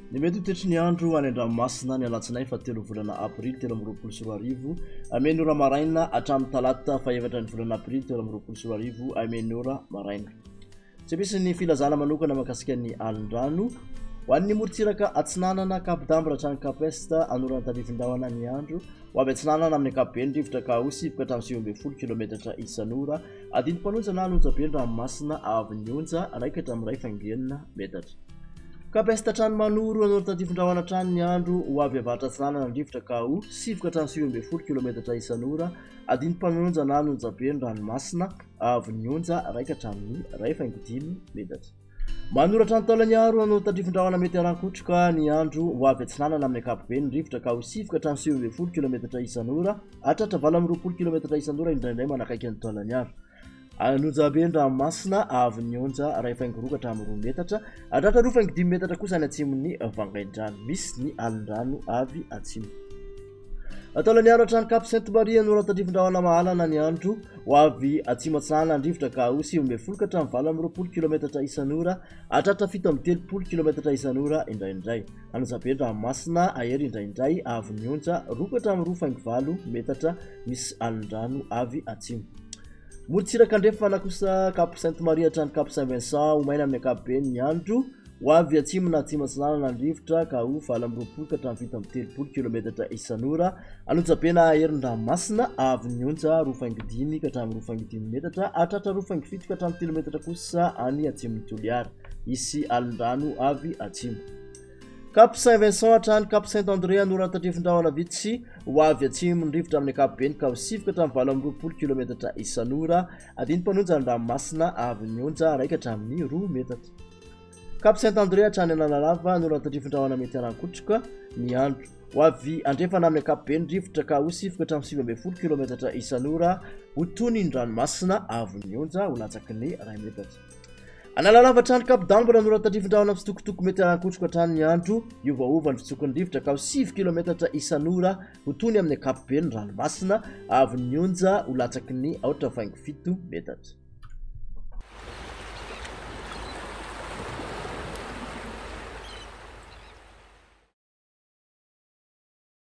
Ny mety ho toetry ny andro any an-dranomasina ny alatsinainy fahatelo volana aprily 2023 amin'ny ora maraina hatramin'ny talata fahefatra ny volana aprily 2023 amin'ny ora maraina. Tsy misy ny filazana manokana mahakasika ny alin-drano. Ho an'ny morontsiraka atsinanana, Cap d'Ambre hatrany Cap Est, anorana tandrifin-drahona ny andro. Ho avy atsinanana amin'ny ankapobeny rivotra ka ho sivy ka hatramin'ny 19 kilometatra isan'ora. Adindim-panonja na an'onjabe ny ranomasina avy ny onja, iray ka hatramin'ny iray faingo enina metatra. Cap Est hatrany Manoro, anorana tandrifin-drahona hatrany ny andro. Ho avy avaratra atsinanana ny rivotra ka ho sivy ka hatramin'ny 19 kilometatra isan'ora. Adindim-panonja na an'onjabe ny ranomasina. Avo ny onja iray ka hatramin'ny 1,5 metatra. Manoratra ny taolany aro hanao tandrifin-drahona mety haran-kotroka ny andro ho avy atsinanana amin'ny ankapobeny ny rivotra ka ho sivy ka hatramin'ny 19 kilometatra isan'ora hatratra 28 kilometatra isan'ora indraindray manakaiky ny taolany aro. An'Onjabe ny ranomasina avo ny onja 1,2 ka hatramin'ny 2 metatra hatratra 2,5 metatra kosa any atsimon'ny Vangaindrano. Misy ny alin-drano avy atsimo. Taolaniaro hatrany Cap Sainte Marie no tandrifin-drahona mahalana ny andro ho avy atsimo atsinanana ny rivotra ka ho 19 ka hatramin'ny 28 kilometatra isan'ora hatratra 37 kilometatra isan'ora indraindray. An'Ozabe ny ranomasina ahery indraindray avy ny onja 2 ka hatramin'ny 2,8 metatra misy alon-drano avy atsimo. Morontsiraka andrefana kosa Cap Sainte Marie hatrany Cap Saint Vincent ho maina amin'ny ankapobeny ny andro. Ho avy atsimo na atsimo atsinanana ny rivotra ka ho 28 ka hatramin'ny 37 kilometatra isan'ora. An'Onjabe na herin-dranomasina avy ny onja 2,5 ka hatramin'ny 2,5 metatra hatratra 2,7 ka hatramin'ny 3 metatra kosa any atsimon'i Toliara. Hisy alin-drano avy atsimo. Cap Saint Vincent hatrany Cap Saint André anorana tandrifin-drahona vitsy ho avy atsimo ny rivotra amin'ny ankapobeny ka ho sivy ka hatramin'ny 28 kilometatra isan'ora. Adino mpanonja ny ranomasina avy ny onja iray ka hatramin'ny 2 metatra. Cap Saint André hatrany Analalava anorana tandrifin-drahona mety haran-kotroka ny andro. Ho avy andrefana amin'ny ankapobeny rivotra ka ho sivy ka hatramin'ny 19 kilometatra isan'ora. Ho tony ny ranomasina avy ny onja ho latsaky ny iray metatra. Analalava hatrany Cap d'Ambre no tandrifin-drahona mitsitokotoko mety haran-kotroka hatrany ny andro. Hiovaova ny fitsoky ny rivotra ka ho 9 kilometatra isan'ora ho tony amin'ny ankapobeny ny ranomasina avy ny onja ho latsaky ny 4,7 metatra.